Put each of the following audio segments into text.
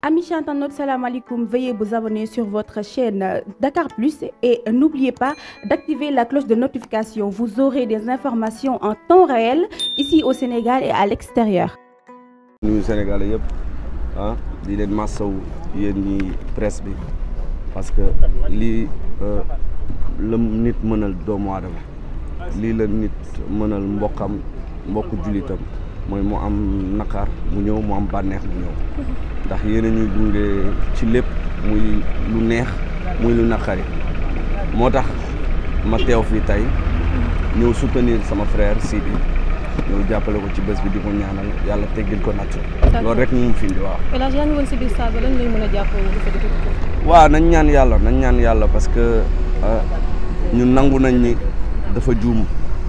Amis internautes, salam alaikum. Veuillez vous abonner sur votre chaîne Dakar Plus et n'oubliez pas d'activer la cloche de notification. Vous aurez des informations en temps réel ici au Sénégal et à l'extérieur. Nous Sénégalais yëpp di leen massaw yéen ñi presse bi parce que lii la nit mënal doomu aadama lii la nit mënal mbokku jullitam mooy mu am naqar mu ñëw mu am bànneex mu ñëw ndax yéen a ñuy gunge ci lépp muy lu neex muy lu naqari moo tax ma teew fii tey ñëw soutenir sama frère Sidi ñëw jàppale ko ci bés bi di ko ñaanal yàlla teggil ko natt loolu rek ñu fi indi waaw. El Hadj yaa ngi woon si biir saa ba lan lay mën a jàppoo waaw nañ ñaan yàlla parce que ñun nangu nañ ni dafa juum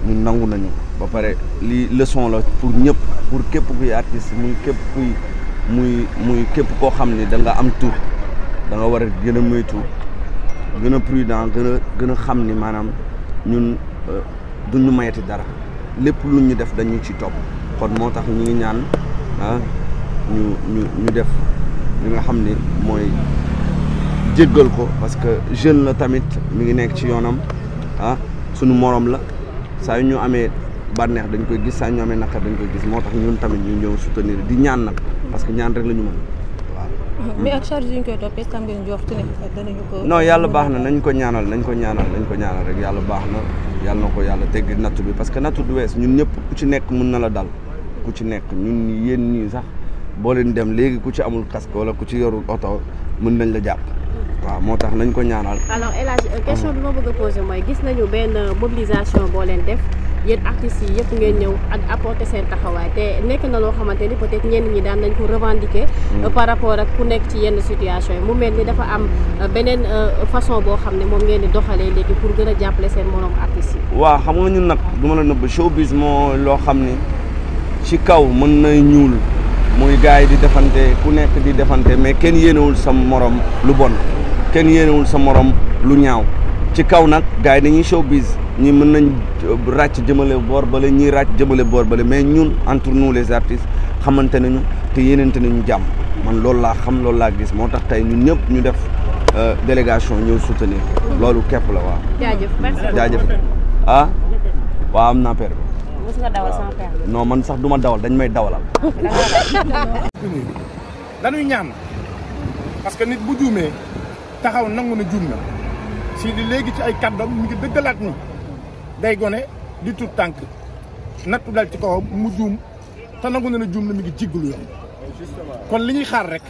ñun nangu nañu ba pare lii leçon la pour ñëpp pour képp kuy artiste muy képp koo xam ne da nga am tur da nga war a gën a moytu gën a prudent gën a xam ni maanaam ñun duñu mayati dara lépp lu ñu def dañu ci topp kon moo tax ñu ngi ñaan ñu def li nga xam ni mooy jéggal ko parce que jeune la tamit mi ngi nekk ci yoonam sunu morom la saa yu ñu amee bànneex dañ koy gis saa ñu amee naqar dañ koy gis moo tax ñun tamit ñu ñëw soutenir di ñaan nag parce que ñaan rek la ñu mën waaw. mais ak charge yi ñu koy toppee tam ngeen jox ne danañu ko. non yàlla baax na nañ ko ñaanal rek yàlla baax na yàlla na ko yàlla teggi nattu bi parce que nattu du wees ñun ñëpp ku ci nekk mën na la dal ku ci nekk ñun yéen ñii sax boo leen dem léegi ku ci amul casque wala ku ci yorul oto mën nañ la jàpp. waaw moo tax nañ ko ñaanal. alors El Hadj question bi ma bëgg a poser mooy gis nañu benn mobilisation boo leen def yéen artistes yi yëpp ngeen ñëw ak apporter seen taxawaay te nekk na loo xamante ni peut-être ñenn ñi daan nañ ko revendiquer. par rapport ak ku nekk ci yenn situation yi mu mel ni dafa am beneen façon boo xam ne moom ngeen di doxalee léegi pour gën a jàppale seen morom artistes yi. waaw xam nga ñun nag du ma la nëbb showbiz moo loo xam ni ci kaw mën na ñuul muy gars yi di defante ku nekk di defante mais kenn yéenewul sa morom lu bon. kenn yéenewul sa morom lu ñaaw ci kaw nag gars yi dañuy showbiz ñi mën nañ ràcc jëmale boor bale ñiy ràcc jëmale boor bale mais ñun entre nous les artistes xamante nañu te yéenante nañu jàmm man loolu laa xam loolu laa gis moo tax tey ñun ñëpp ñu def délégation ñëw soutenir loolu képp la waaw. jaajëf waaw am naa permis. mos nga dawal sans permis. non man sax du ma dawal dañ may dawalal. dañuy ñaan parce que nit bu juumee taxaw nangu na juum na si di léegi ci ay kàddoom mi ngi dëggalaat ni day gone di tut tànk nattu dal ci kawam mu juum te nangu na juum na mi ngi jéggalu yoon kon li ñuy xaar rek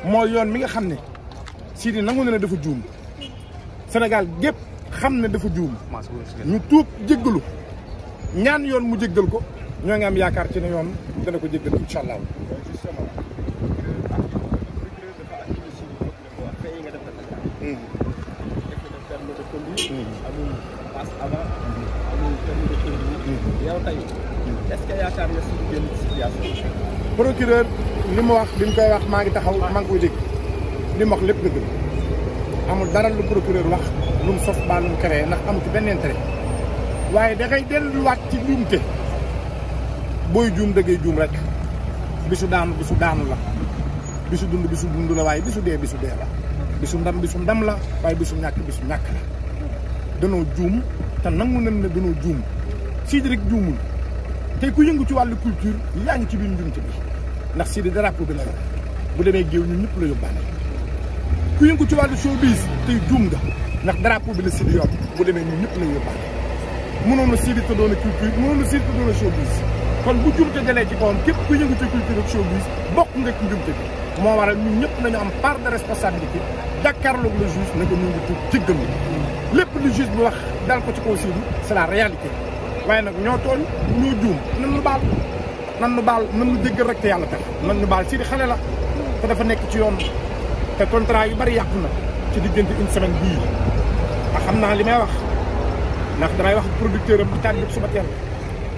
mooy yoon mi nga xam ne si di nangu na dafa juum Sénégal gépp xam ne dafa juum ñu tuub jéggalu ñaan yoon mu jéggal ko ñoo ngi am yaakaar ci ne yoon dana ko jéggal incha allah. procureur li mu wax bi mu koy wax maa ngi taxaw maa ngi koy dégg li mu wax lépp dëgg la amul dara lu procureur wax lu mu sos ba lu mu créé ndax amu ci benn intérêt waaye da ngay delluwaat ci juumte booy juum da ngay juum rek bisu daanu la bisu dund la waaye bisu dee la bisu ndam la waaye bisu ñàkk la danoo juum te nangu nañ ne danoo juum Sidi rek juumul tey ku yëngu ci wàllu culture yaa ngi ci biir njuumte bi ndax Sidi drapeau bi la yor bu demee géew ñun ñëpp la yóbbaale ku yëngu ci wàllu showbiz tey juum nga ndax drapeau bi la Sidi yor bu demee ñun ñëpp la yóbbaale mënoon na Sidi te doon culture mënoon na Sidi te doon showbiz kon bu juumte dalee ci kawam képp ku yëngu ci culture ak showbiz bokk nga ci njuumte bi moo waral ñun ñëpp nañu am part de responsabilité jàkkaarloog le juge ne ko ñu ngi tudd jéggal lépp lu juge bi wax dal ko ci kaw Sidi c'est la réalité waaye nag ñoo tooñ ñoo juum nan nu baal nan nu jéggal rek te yàlla tax nan nu baal Sidi xale la te dafa nekk ci yoon te contrat yu bari yàqu na ci diggante une semaine bii te xam naa li may wax ndax damay wax producteur am taat yëpp suba teel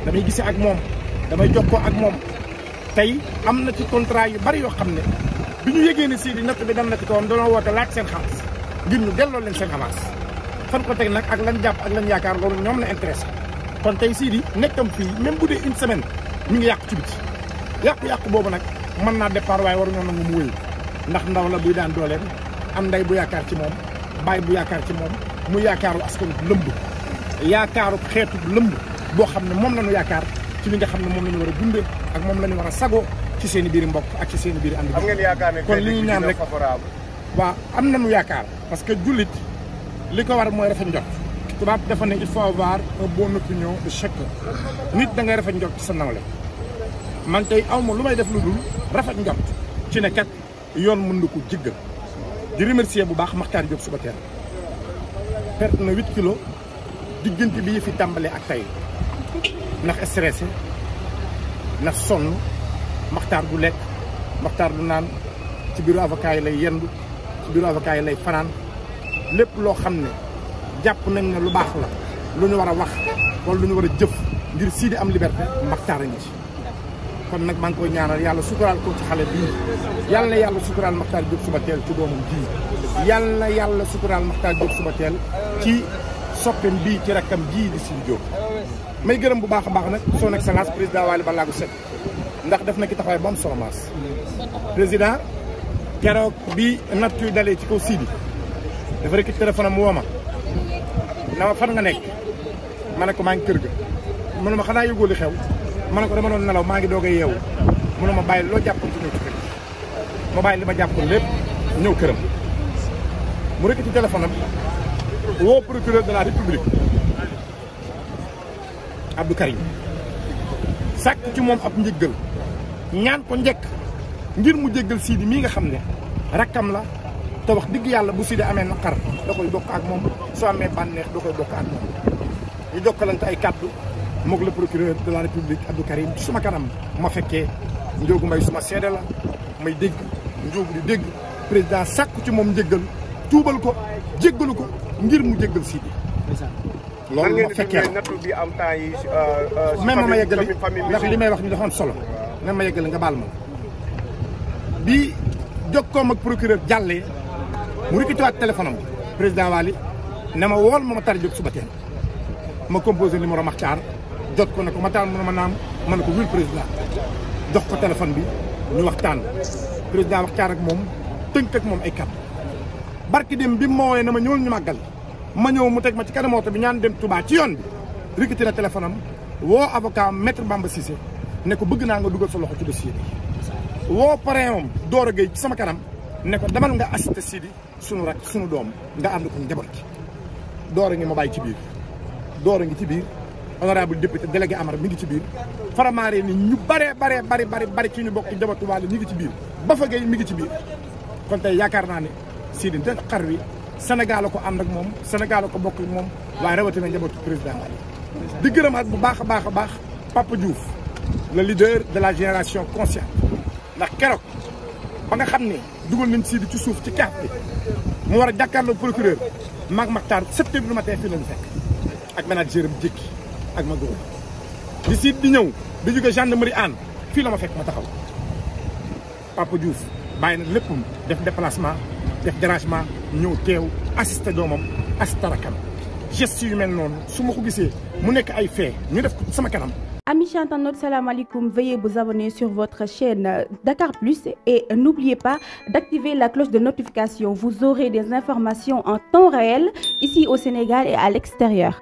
damay gisee ak moom damay jokkoo ak moom tey am na ci contrat yu bari yoo xam ne bi ñu yëgee ne Sidi natt bi dem na ci kawam dañoo woote laaj seen xaalis ngir ñu delloo leen seen avance fan ko teg nag ak lan jàpp ak lan yaakaar loolu ñoom la intéressé kon tey Sidi nekkam fii même bu dee une semaine mi ngi yàqu ci biti yàqu-yàqu boobu nag mën naa départ waaye waruñoo nangu mu wéy ndax ndaw la buy daan dooleem am ndey bu yaakaar ci moom baay bu yaakaar ci moom mu yaakaaru askan lëmb yaakaaru xeetu lëmb boo xam ne moom la ñu yaakaar ci li nga xam ne moom la ñu war a dundee ak moom la ñu war a sagoo ci seen i biir mbokk ak ci seen i biir ànd. am ngeen yaakaar ne kon li ñu ñaan rek waaw am nañu yaakaar parce que jullit li ko war mooy rafet njort tubaab dafa ne il faut avoir une bonne opinion de chacun nit da ngay rafet njort ci sa nawle man tey aw ma lu may def lu dul rafet njort ci ne kat yoon mën na ko jéggal di remercier bu baax Makhtar Diop suba teel perte na 8 kilos diggante bi fi tàmbalee ak tey ndax stressé ndax sonn Makhtar du lekk Makhtar du naan ci bureau avocat yi lay yendu ci bureau avocat yi lay fanaan lépp loo xam ne jàpp nañ ne lu baax la lu ñu war a wax wala lu ñu war a jëf ngir Sidy am liberté Makhtar a ngi ci kon nag maa ngi koy ñaanal yàlla suturaal ko ci xale bii yàlla na yàlla suturaal Makhtar Diop suba teel ci doomam ji yàlla na yàlla suturaal Makhtar Diop suba teel ci soppem bii ci rakkam ji di Sidy Diop may gërëm bu baax a baax nag son excellence président Waly Ballago Seck ndax def na ki taxawaay ba am solo maas président keroog bi nattu dalee ci kaw Sidy dafa rek téléphone am woo ma na ma fan nga nekk ma ne ko maa ngi kër ga mu ne ma xanaa yëgoo li xew ma ne ko dama doon nelaw maa ngi doog a yeewu mu ne ma bàyyi loo jàppoon ci ñëw ci kër ma bàyyi li ma jàppoon lépp ñëw këram mu rek ci téléphone am woo procureur de la république Abdou Karim sàkk ci moom ab njëggal ñaan ko njëkk ngir mu jéggal Sidy mii nga xam ne rakkam la te wax digg yàlla bu Sidy amee naqar da koy bokk ak moom soo amee bànneex da koy bokk ak moom ñu jokkalante ay kàddu moog le procureur de la république Abdou Karim ci suma kanam ma fekkee Ndiogou Mbaye suma seede la may dégg Ndiogou di dégg président sàkku ci moom njëggal tuubal ko jéggalu ko ngir mu jéggal Sidy loolu ma fekkee même ma yeggali ndax li may wax ni dafa am solo même ma yeggali nga baal ma bi jokkoom ak procureur jàllee mu rikkitiwaat téléphone am président Waly ne ma wool ma Makhtar Diop suba teel ma composé numéro Makhtar jot ko ne ko Makhtar mu ne ma naam ma ne ko wul président jox ko téléphone bi ñu waxtaan président waxtaan ak moom tënk ak moom ay kàddu barki dem bi mu ma wooyee na ma ñëwul ñu màggal ma ñëw mu teg ma ci kanam oto bi ñaan dem Touba ci yoon bi rikkiti na téléphone am woo avocat maître Bamba Cissé ne ko bëgg naa nga dugal sa loxo ci dossier bi woo parrain am Doro Gueye ci sama kanam ne ko demal nga assisté Sidy sunu rak sunu doom nga ànd ko njaboot ci Doro ngi ma bàyyi ci biir Doro ngi ci biir honorable député délégué Amar mi ngi ci biir faramaare ni ñu bari ci ñu bokk njabootu Waly ñi ngi ci biir Bafa Gueye mi ngi ci biir kon tey yaakaar naa ne Sidy da xar wi Sénégal ko ànd ak moom Sénégal ko bokk ak moom waaye rawatina njabootu président Waly di gërëmaat bu baax a baax Papa Diouf le leader de la génération consciente ndax keroog ba nga xam ne dugal nañ Sidy ci suuf ci kaaf bi mu war a jàkkaarloo procureur maag Makhtar 7 heures du matin fii lañu fekk ak manager am jékki ak ma góor di Sidy di ñëw di jóge gendarmerie Hann fii la ma fekk ma taxaw Papa Diouf bàyyi na léppam def déplacement def dérangement ñëw teew assisté doomam assisté rakam geste yu mel noonu su ma ko gisee mu nekk ay fait ñu def ko sama kanam. Amis internautes, salam alaikum. Veuillez vous abonner sur votre chaîne Dakar Plus et n'oubliez pas d'activer la cloche de notification. Vous aurez des informations en temps réel ici au Sénégal et à l'extérieur.